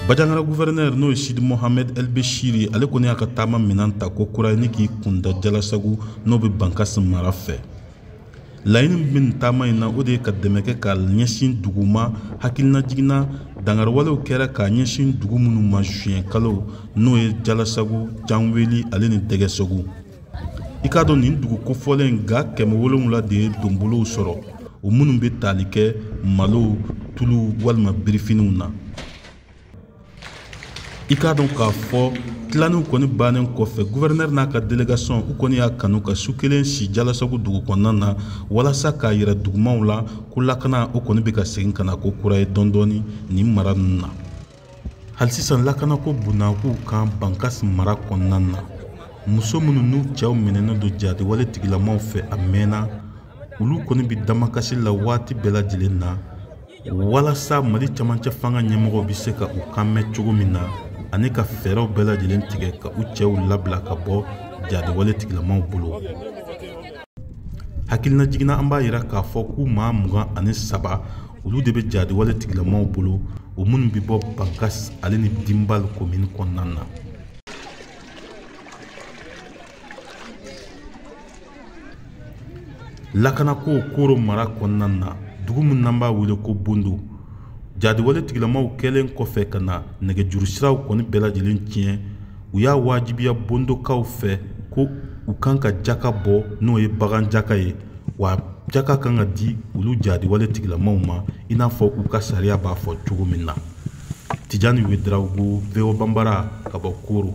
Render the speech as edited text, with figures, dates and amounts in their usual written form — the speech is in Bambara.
Bandiagara gouverneur n'o ye Sidi Mohamed El Bechiri, ale kɔni y'a ka taama minɛn ta ko kura ye ni k'i kunda Jalasagu n'o bɛ Bankas mara fɛ. Laɲini min bɛ nin taama in na, o de ye ka dɛmɛ kɛ ka ɲɛsin dugu ma. Hakilina jiginna dankariwalew kɛra k'a ɲɛsin dugu minnu ma juin kalo, n'o ye Jalasagu, Janweli ale ni Dɛgɛsɛgu. I k'a dɔn nin dugu kofɔlen ga 700 de ye donbolow sɔrɔ, o minnu bɛ tali kɛ malo, tulu walima birifiniw na. I k'a dɔn k'a fɔ tilaniw kɔni bannen kɔfɛ, gouverneur n'a ka délégation u kɔni y'a kanu ka su kelen si Jalasagu dugu kɔnɔna na, walasa k'a yira dugumaw la ko lakana o kɔni bɛ ka segin ka na ko kura ye dɔɔni dɔɔni nin mara ninnu na. Hali sisan lakanako bunnakuw kan Bankas mara kɔnɔna na, muso minnu n'u cɛw minɛnen don jadiwale tigilamaw fɛ a mɛnna, olu kɔni bɛ damakasi la waati bɛɛ lajɛlen na, walasa Mali camancɛ fanga ɲɛmɔgɔw bɛ se ka u kan mɛn cogo min na, ani ka fɛɛrɛw bɛɛ lajɛlen tigɛ ka u cɛw labila ka bɔ jadiwale tigilamaw bolo. Hakilina jiginna an b'a yira k'a fɔ k'u maa 23 olu de bɛ jadiwale tigilamaw bolo, o minnu bɛ bɔ Bankas ale ni Dinbal commune kɔnɔna na. Lakanako Koro mara kɔnɔna na, dugu min n'an b'a wele ko Bondo, jadiwale tigilamaw kɛlen kɔfɛ ka na nɛgɛjuru siraw kɔni bɛɛ lajɛlen tiɲɛ, u y'a wajibiya Bondokaw fɛ ko u kan ka jaka bɔ, n'o ye bagan jaka ye, wa jaka kan ka di olu jadiwale tigilamaw ma i n'a fɔ u ka sariya b'a fɔ cogo min na. Tijani Ouedraogo, VOA Bambara ka bɔ Koro.